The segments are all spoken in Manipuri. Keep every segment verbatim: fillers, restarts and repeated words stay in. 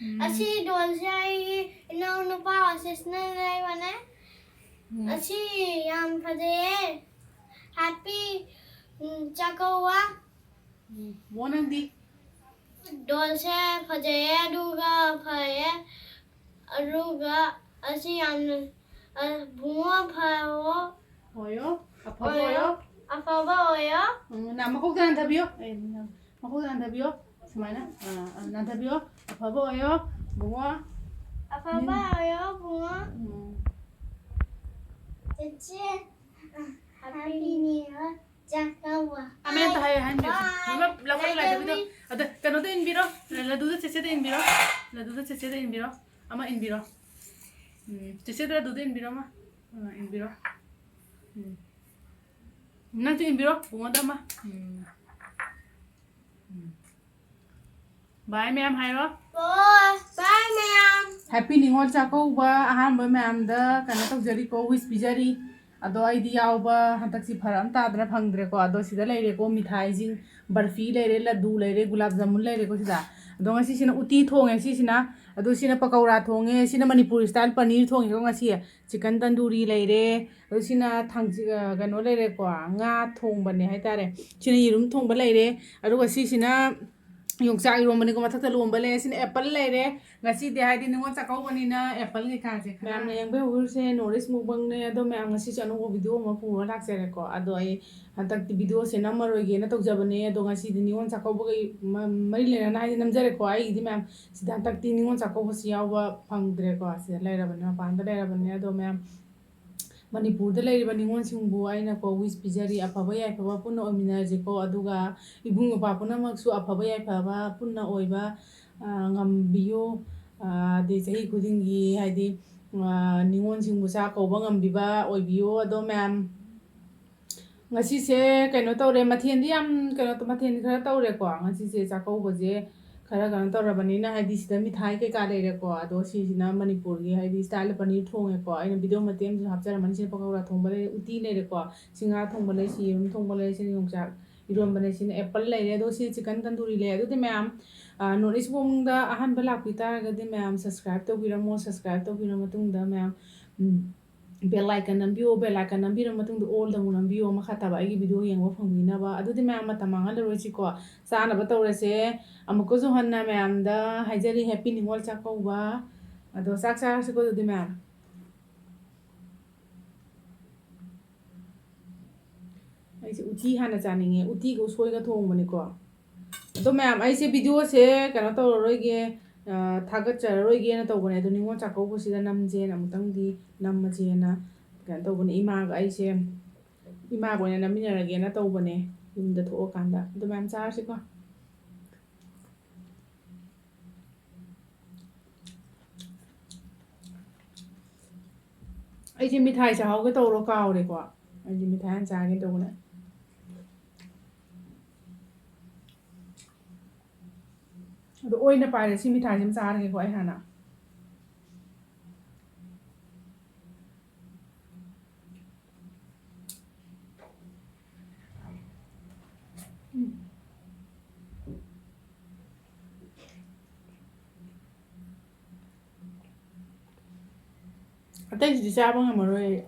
ꯎꯝ꯫ ꯑꯁꯤ ꯗꯣꯜꯁꯦ ꯑꯩꯒꯤ ꯏꯅꯥꯎꯅꯨꯄꯥ ꯑꯣꯁꯤꯁꯅ ꯂꯩꯕꯅꯦ꯫ ꯎꯝ꯫ ꯑꯁꯤ ꯌꯥꯝ ꯐꯖꯩꯌꯦ꯫ ꯍꯦꯄꯤ, ꯎꯝ, ꯆꯥꯛꯀꯧꯕ꯫ ꯎꯝ꯫ ꯕꯣ, ꯅꯪꯗꯤ? ꯗꯣꯜꯁꯦ ꯐꯖꯩꯌꯦ, ꯑꯗꯨꯒ ꯐꯩꯌꯦ, ꯑꯗꯨꯒ ꯑꯁꯤ ꯌꯥꯝꯅ, ꯑ, ꯕꯨꯡꯉꯣ ꯐꯔꯣ꯫ ꯑꯣꯏꯌꯣ, ꯑꯐꯕ ꯑꯣꯏꯌꯣ꯫ ꯑꯣꯏꯌꯣ꯫ ꯑꯐꯕ ꯑꯣꯏꯌꯣ꯫ ꯎꯝ, ꯅꯥ, ꯃꯀꯣꯛꯇ ꯅꯥꯟꯊꯕꯤꯌꯣ꯫ ꯑꯦ, ꯃꯀꯣꯛꯇ ꯅꯥꯟꯊꯕꯤꯌꯣ꯫ ꯁꯨꯃꯥꯏꯅ, ꯑ, ꯑ, ꯅꯥꯟꯊꯕꯤꯌꯣ꯫ ꯑꯐꯕ ꯑꯣꯏꯌꯣ, ꯕꯨꯡꯉꯣ꯫ ꯑꯐꯕ ꯎꯝ꯫ ꯑꯣꯏꯌꯣ, ꯕꯨꯡꯉꯣ꯫ ꯎꯝ꯫ ꯆꯦꯆꯦ, ꯍꯦꯄꯤ ꯅ꯭ꯌꯨ ꯏꯌꯔ꯫ ꯆꯥꯛꯀꯧꯕ꯫ ꯑꯃꯦꯟꯇ ꯍꯥꯏ, ꯍꯥꯏꯍꯟꯕꯤꯌꯨ꯫ ꯕꯥꯏ꯫ ꯃꯃꯥ, ꯂꯧꯈꯠꯂꯒ ꯂꯥꯏꯖꯕꯤ꯫ ꯂꯥꯏꯖꯕꯤꯗꯣ꯫ ꯑꯗ, ꯀꯩꯅꯣꯗ ꯏꯟꯕꯤꯔꯣ꯫ ꯂꯗꯨꯗꯣ ꯆꯦꯆꯦꯗ ꯏꯟꯕꯤꯔꯣ꯫ ꯂꯗꯨꯗꯣ ꯆꯦꯆꯦꯗ ꯏꯟꯕꯤꯔꯣ꯫ ꯑꯃ ꯏꯟꯕꯤꯔꯣ꯫ ꯎꯝ, ꯆꯦꯆꯦꯗ ꯂꯗꯨꯗꯣ ꯏꯟꯕꯤꯔꯣ, ꯑꯃ꯫ ꯑ, ꯏꯟꯕꯤꯔꯣ꯫ ꯎꯝ꯫ ꯅꯪꯁꯨ ꯏꯟꯕꯤꯔꯣ, ꯕꯨꯡꯉꯣꯗ ꯑꯃ꯫ ꯎꯝ꯫ ꯎꯝ꯫ ꯕꯥꯏ ꯃꯌꯥꯝ ꯍꯥꯏꯔꯣ꯫ ꯕꯥꯏ, ꯕꯥꯏ ꯃꯌꯥꯝ꯫ ꯍꯦꯄꯤ ꯅꯤꯉꯣꯜ ꯆꯥꯛꯀꯧꯕ ꯑꯍꯥꯟꯕ ꯃꯌꯥꯝꯗ ꯀꯩꯅꯣ ꯇꯧꯖꯔꯤꯀꯣ, wish ꯄꯤꯖꯔꯤ꯫ ꯑꯗꯣ ꯑꯩꯗꯤ ꯌꯥꯎꯕ ꯍꯟꯗꯛꯁꯤ ꯐꯔꯛ ꯑꯃ ꯇꯥꯗꯅ ꯐꯪꯗ꯭ꯔꯦꯀꯣ꯫ ꯑꯗꯣ ꯁꯤꯗ ꯂꯩꯔꯦꯀꯣ, ꯃꯤꯊꯥꯏꯁꯤꯡ, ꯕꯔꯐꯤ ꯂꯩꯔꯦ, ꯂꯗꯨ ꯂꯩꯔꯦ, ꯒꯨꯂꯥꯞ ꯖꯥꯃꯨꯟ ꯂꯩꯔꯦꯀꯣ ꯁꯤꯗ꯫ ꯑꯗꯣ ꯉꯁꯤꯁꯤꯅ ꯎꯇꯤ ꯊꯣꯡꯉꯦ ꯁꯤꯁꯤꯅ꯫ ꯑꯗꯣ ꯁꯤꯅ ꯄꯀꯧꯔꯥ ꯊꯣꯡꯉꯦ, ꯁꯤꯅ ꯃꯅꯤꯄꯨꯔꯤ style ꯄꯅꯤꯔ ꯊꯣꯡꯉꯦꯀꯣ ꯉꯁꯤ꯫ ꯆꯤꯀꯟ ꯇꯟꯗꯨꯔꯤ ꯂꯩꯔꯦ, ꯑꯗꯨ ꯁꯤꯅ ꯊꯥꯡꯖꯤ-, ꯑ, ꯀꯩꯅꯣ ꯂꯩꯔꯦꯀꯣ, ꯉꯥ ꯊꯣꯡꯕꯅꯦ ꯍꯥꯏꯇꯥꯔꯦ꯫ ꯁꯤꯅ ꯌꯦꯔꯨꯝ ꯊꯣꯡꯕ ꯂꯩꯔꯦ, ꯑꯗꯨꯒ ꯁꯤꯁꯤꯅ ꯌꯣꯡꯆꯥꯛ ꯏꯔꯣꯝꯕꯅꯤꯀꯣ, ꯃꯊꯛꯇ ꯂꯣꯝꯕ ꯂꯩꯔꯦ꯫ ꯁꯤꯅ apple ꯂꯩꯔꯦ꯫ ꯉꯁꯤꯗꯤ ꯍꯥꯏꯗꯤ ꯅꯤꯉꯣꯜ ꯆꯥꯛꯀꯧꯕꯅꯤꯅ apple ꯀꯩꯀꯥꯁꯦ ꯈꯔ꯫ ꯃꯌꯥꯝꯅ ꯌꯦꯡꯕ ꯍꯧꯔꯁꯦ, North East Mukbangꯅꯦ꯫ ꯑꯗꯣ ꯃꯌꯥꯝ, ꯉꯁꯤꯁꯨ ꯑꯅꯧꯕ video ꯑꯃ ꯄꯨꯔ ꯂꯥꯛꯆꯔꯦꯀꯣ꯫ ꯑꯗꯣ ꯑꯩ ꯍꯟꯗꯛꯇꯤ videoꯁꯦ ꯅꯝꯃꯔꯣꯏꯒꯦꯅ ꯇꯧꯖꯕꯅꯦ꯫ ꯑꯗꯣ ꯉꯁꯤꯗꯤ ꯅꯤꯉꯣꯜ ꯆꯥꯛꯀꯧꯕꯒꯤ ꯃ-, ꯃꯔꯤ ꯂꯩꯅꯅ ꯍꯥꯏꯗꯤ ꯅꯝꯖꯔꯦꯀꯣ꯫ ꯑꯩꯒꯤꯗꯤ ꯃꯌꯥꯝ ꯁꯤꯗ ꯍꯟꯗꯛꯇꯤ ꯅꯤꯉꯣꯜ ꯆꯥꯛꯀꯧꯕꯁꯤ ꯌꯥꯎꯕ ꯐꯪꯗ꯭ꯔꯦꯀꯣ꯫ ꯁꯤꯗ ꯂꯩꯔꯕꯅꯦ, ꯃꯄꯥꯟꯗ ꯂꯩꯔꯕꯅꯦ꯫ ꯑꯗꯣ ꯃꯌꯥꯝ, ꯃꯅꯤꯄꯨꯔꯗ ꯂꯩꯔꯤꯕ ꯅꯤꯉꯣꯜꯁꯤꯡꯕꯨ ꯑꯩꯅꯀꯣ wish ꯄꯤꯖꯔꯤ, ꯑꯐꯕ ꯌꯥꯏꯐꯕ ꯄꯨꯟꯅ ꯑꯣꯏꯃꯤꯟꯅꯔꯁꯤꯀꯣ꯫ ꯑꯗꯨꯒ ꯏꯕꯨꯡ ꯏꯄ꯭ꯋꯥ ꯄꯨꯝꯅꯃꯛꯁꯨ ꯑꯐꯕ ꯌꯥꯏꯐꯕ ꯄꯨꯟꯅ ꯑꯣꯏꯕ, ꯑ, ꯉꯝꯕꯤꯌꯨ꯫ ꯑ, ꯑꯗꯩ ꯆꯍꯤ ꯈꯨꯗꯤꯡꯒꯤ ꯍꯥꯏꯗꯤ, ꯑ, ꯅꯤꯉꯣꯜꯁꯤꯡꯕꯨ ꯆꯥꯛ ꯀꯧꯕ ꯉꯝꯕꯤꯕ ꯑꯣꯏꯕꯤꯌꯨ꯫ ꯑꯗꯣ ꯃꯌꯥꯝ, ꯉꯁꯤꯁꯦ ꯀꯩꯅꯣ ꯇꯧꯔꯦ, ꯃꯊꯦꯜꯗꯤ ꯌꯥꯝ ꯀꯩꯅꯣ ꯇꯧ-, ꯃꯊꯦꯜꯗꯤ ꯈꯔ ꯇꯧꯔꯦꯀꯣ꯫ ꯉꯁꯤꯁꯦ ꯆꯥꯛꯀꯧꯕꯁꯦ ꯈꯔ ꯀꯩꯅꯣ ꯇꯧꯔꯕꯅꯤꯅ, ꯍꯥꯏꯗꯤ ꯁꯤꯗ ꯃꯤꯊꯥꯏ ꯀꯩꯀꯥ ꯂꯩꯔꯦꯀꯣ꯫ ꯑꯗꯣ ꯁꯤꯁꯤꯅ ꯃꯅꯤꯄꯨꯔꯒꯤ ꯍꯥꯏꯗꯤ style ꯄꯅꯤꯔ ꯊꯣꯡꯉꯦꯀꯣ꯫ ꯑꯩꯅ video ꯃꯇꯦꯛ ꯑꯃꯁꯨ ꯍꯥꯞꯆꯔꯝꯃꯅꯤ꯫ ꯁꯤꯅ ꯄꯀꯧꯔꯥ ꯊꯣꯡꯕ ꯂꯩꯔꯦ, ꯎꯇꯤ ꯂꯩꯔꯦꯀꯣ꯫ ꯁꯤ ꯉꯥ ꯊꯣꯡꯕ ꯂꯩ, ꯁꯤ ꯌꯦꯔꯨꯝ ꯊꯣꯡꯕ ꯂꯩ, ꯁꯤꯅ ꯌꯣꯡꯆꯥꯛ ꯏꯔꯣꯟꯕꯅꯦ꯫ ꯁꯤꯅ apple ꯂꯩꯔꯦ, ꯑꯗꯣ ꯁꯤꯅ chicken tandoori ꯂꯩꯔꯦ꯫ ꯑꯗꯨꯗꯤ ꯃꯌꯥꯝ, ꯑ, North East Vlogꯗ ꯑꯍꯥꯟꯕ ꯂꯥꯛꯄꯤ ꯇꯥꯔꯒꯗꯤ ꯃꯌꯥꯝ subscribe ꯇꯧꯕꯤꯔꯝꯃꯣ꯫ Subscribe ꯇꯧꯕꯤꯔ ꯃꯇꯨꯡꯗ ꯃꯌꯥꯝ, ꯎꯝ, bell icon ꯅꯝꯕꯤꯌꯣ꯫ Bell icon ꯅꯝꯕꯤꯔ ꯃꯇꯨꯡꯗ allꯗ ꯑꯃꯨꯛ ꯅꯝꯕꯤꯌꯣ, ꯃꯈꯥ ꯇꯥꯕ ꯑꯩꯒꯤ video ꯌꯦꯡꯕ ꯐꯪꯕꯤꯅꯕ꯫ ꯑꯗꯨꯗꯤ ꯃꯌꯥꯝ ꯃꯇꯝ ꯃꯥꯡꯍꯜꯂꯔꯣꯏꯁꯤꯀꯣ, ꯆꯥꯅꯕ ꯇꯧꯔꯁꯦ꯫ ꯑꯃꯨꯛꯀꯁꯨ ꯍꯟꯅ ꯃꯌꯥꯝꯗ ꯍꯥꯏꯖꯔꯤ, happy ꯅꯤꯉꯣꯜ ꯆꯥꯛꯀꯧꯕ꯫ ꯑꯗꯣ ꯆꯥꯛ ꯆꯥꯔꯁꯤꯀꯣ ꯑꯗꯨꯗꯤ ꯃꯌꯥꯝ꯫ ꯑꯩꯁꯦ ꯎꯇꯤ ꯍꯥꯟꯅ ꯆꯥꯅꯤꯡꯉꯦ, ꯎꯇꯤꯒ ꯎꯁꯣꯏꯒ ꯊꯣꯡꯕꯅꯤꯀꯣ꯫ ꯑꯗꯣ ꯃꯌꯥꯝ, ꯑꯩꯁꯦ videoꯁꯦ ꯀꯩꯅꯣ ꯇꯧꯔꯔꯣꯏꯒꯦ, ꯑ, ꯊꯥꯒꯠꯆꯔꯔꯣꯏꯒꯦꯅ ꯇꯧꯕꯅꯦ꯫ ꯑꯗꯣ ꯅꯤꯉꯣꯜ ꯆꯥꯛꯀꯧꯕꯁꯤꯗ ꯅꯝꯁꯦꯅ, ꯑꯃꯨꯛꯇꯪꯗꯤ ꯅꯝꯃꯁꯦꯅ ꯀꯩꯅꯣ ꯇꯧꯕꯅꯦ꯫ ꯏꯃꯥꯒ ꯑꯩꯁꯦ, ꯏꯃꯥꯒ ꯑꯣꯏꯅ ꯅꯝꯃꯤꯟꯅꯔꯒꯦꯅ ꯇꯧꯕꯅꯦ, ꯌꯨꯝꯗ ꯊꯣꯛꯑꯀꯥꯟꯗ꯫ ꯑꯗꯣ ꯃꯌꯥꯝ, ꯆꯥꯔꯁꯤꯀꯣ꯫ ꯑꯩꯁꯦ ꯃꯤꯊꯥꯏ ꯆꯥꯍꯧꯒꯦ ꯇꯧꯔꯣ ꯀꯥꯎꯔꯦꯀꯣ꯫ ꯑꯩꯁꯦ ꯃꯤꯊꯥꯏ ꯍꯥꯟꯅ ꯆꯥꯒꯦ ꯇꯧꯕꯅꯦ꯫ ꯑꯗꯣ ꯑꯣꯏꯅ ꯄꯥꯏꯔꯦ, ꯁꯤ ꯃꯤꯊꯥꯏꯁꯤꯃ ꯆꯥꯔꯒꯦꯀꯣ ꯑꯩ ꯍꯥꯟꯅ꯫ ꯎꯝ꯫ ꯑꯇꯩꯁꯤꯗꯤ ꯆꯥꯕ ꯉꯝꯃꯔꯣꯏ ꯑꯩ꯫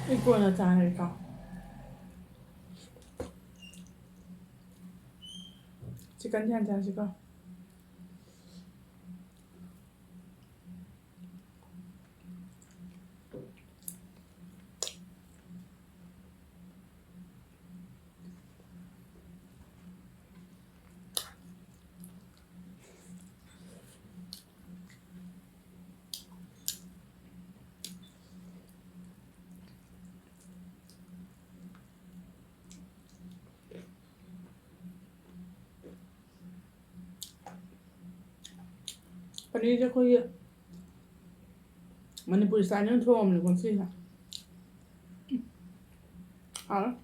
ꯑꯩ ꯀꯣꯟꯅ ꯆꯥꯔꯒꯦꯀꯣ꯫ Chickenꯁꯦ ꯍꯥꯟꯅ ꯆꯥꯁꯤꯀꯣ꯫ ꯄꯅꯤꯔꯁꯦ ꯑꯩꯈꯣꯏꯒꯤ ꯃꯅꯤꯄꯨꯔꯤ style ꯑꯣꯏꯅ ꯊꯣꯡꯉꯕꯅꯤꯀꯣ ꯉꯁꯤꯁꯦ꯫ ꯍꯥꯎꯔꯦ꯫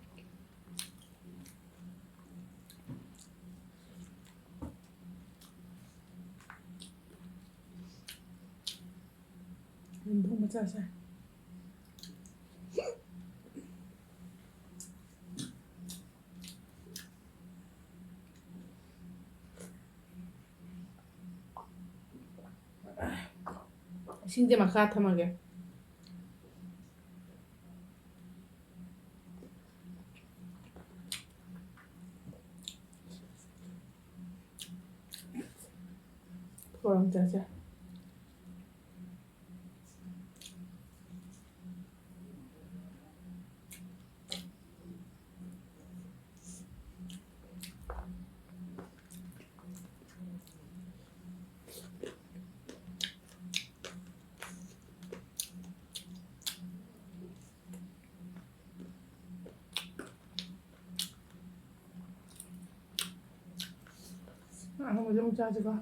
ꯌꯦꯟ ꯊꯣꯡꯕ ꯆꯥꯁꯦ꯫ ꯏꯁꯤꯡꯁꯦ ꯃꯈꯥ ꯊꯝꯃꯒꯦ꯫ ꯊꯣꯔꯝ ꯆꯥꯁꯦ꯫ ꯑꯍꯥꯟꯕꯗ ꯑꯃꯨꯛ ꯆꯥꯁꯤꯀꯣ꯫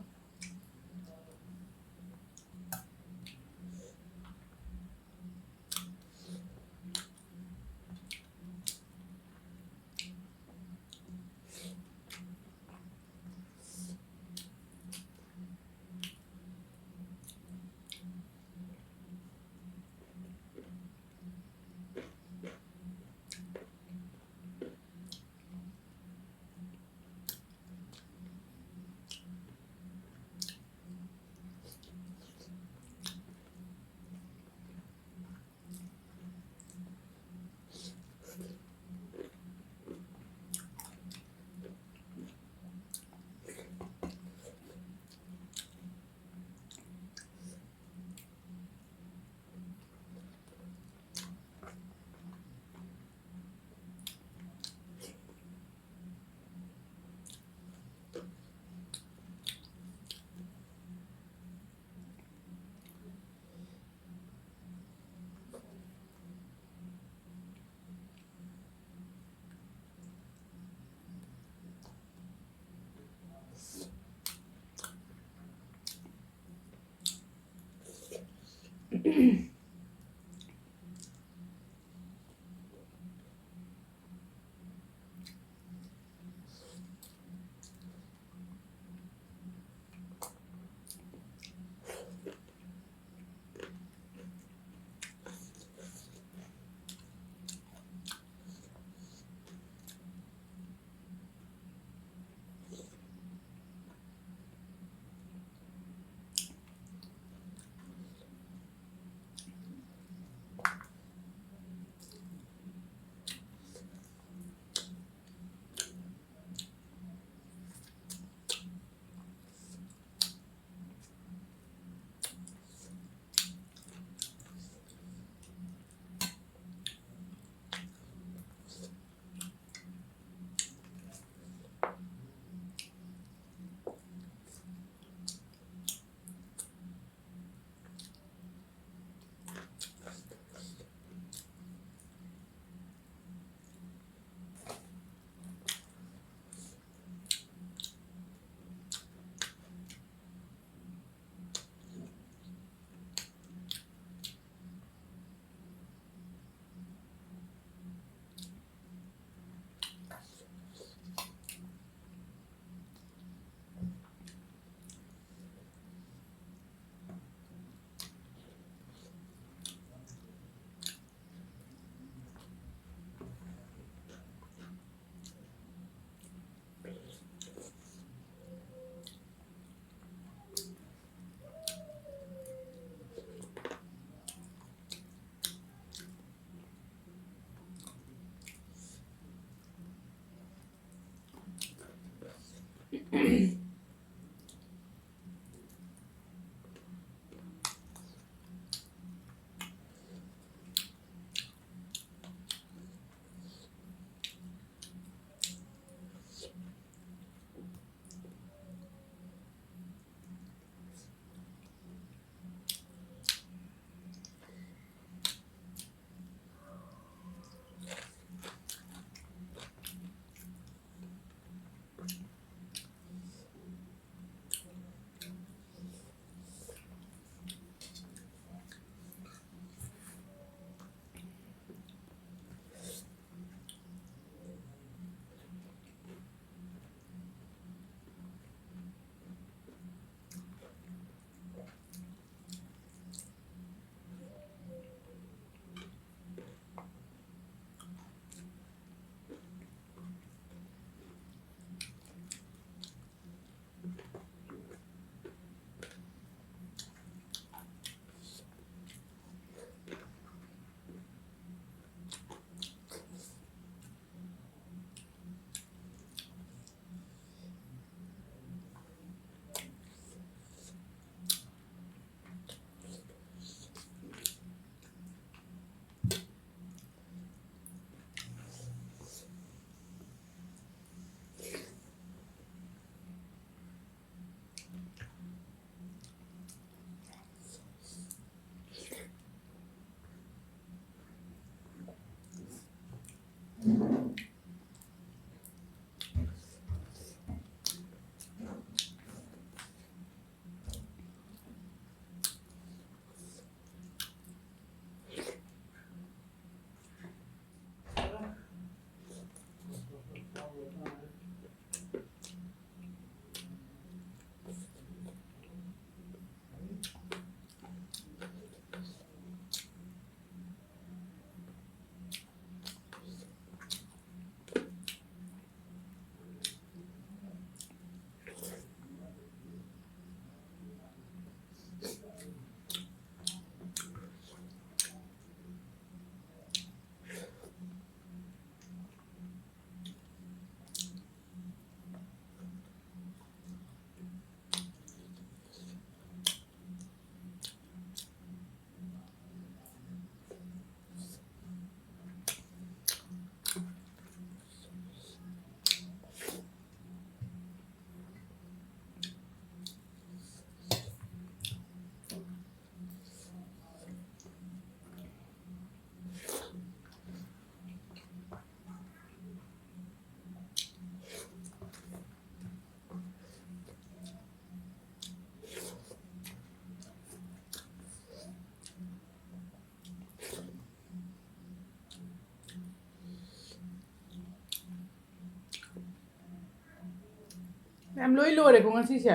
ꯌꯥꯝ ꯂꯣꯏ ꯂꯣꯏꯔꯦꯀꯣ ꯉꯁꯤꯁꯦ꯫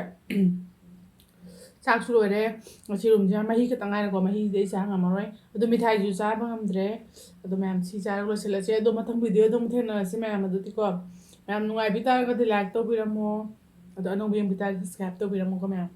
ꯆꯥꯛꯁꯨ ꯂꯣꯏꯔꯦ꯫ ꯉꯁꯤ ꯔꯨꯝꯁꯦ ꯃꯍꯤ ꯈꯛꯇꯪ ꯉꯥꯏꯔꯦꯀꯣ, ꯃꯍꯤꯗꯤ ꯑꯩ ꯆꯥ ꯉꯝꯃꯔꯣꯏ꯫ ꯑꯗꯣ ꯃꯤꯊꯥꯏꯁꯨ ꯆꯥꯕ ꯉꯝꯗ꯭ꯔꯦ꯫ ꯑꯗꯣ ꯃꯌꯥꯝ ꯁꯤ ꯆꯥꯔꯒ ꯂꯣꯏꯁꯤꯜꯂꯁꯦ꯫ ꯑꯗꯣ ꯃꯊꯪ ꯚꯤꯗꯤꯑꯣꯗ ꯑꯃꯨꯛ ꯊꯦꯡꯅꯔꯁꯤ ꯃꯌꯥꯝ꯫ ꯑꯗꯨꯗꯤꯀꯣ, ꯃꯌꯥꯝ ꯅꯨꯡꯉꯥꯏꯕꯤ ꯇꯥꯔꯒꯗꯤ ꯂꯥꯏꯛ ꯇꯧꯕꯤꯔꯝꯃꯣ꯫ ꯑꯗꯣ ꯑꯅꯧꯕ ꯌꯦꯡꯕꯤ ꯇꯥꯔꯒꯗꯤ ꯁꯕꯁꯀ꯭ꯔꯥꯏꯕ ꯇꯧꯕꯤꯔꯝꯃꯣꯀꯣ ꯃꯌꯥꯝ꯫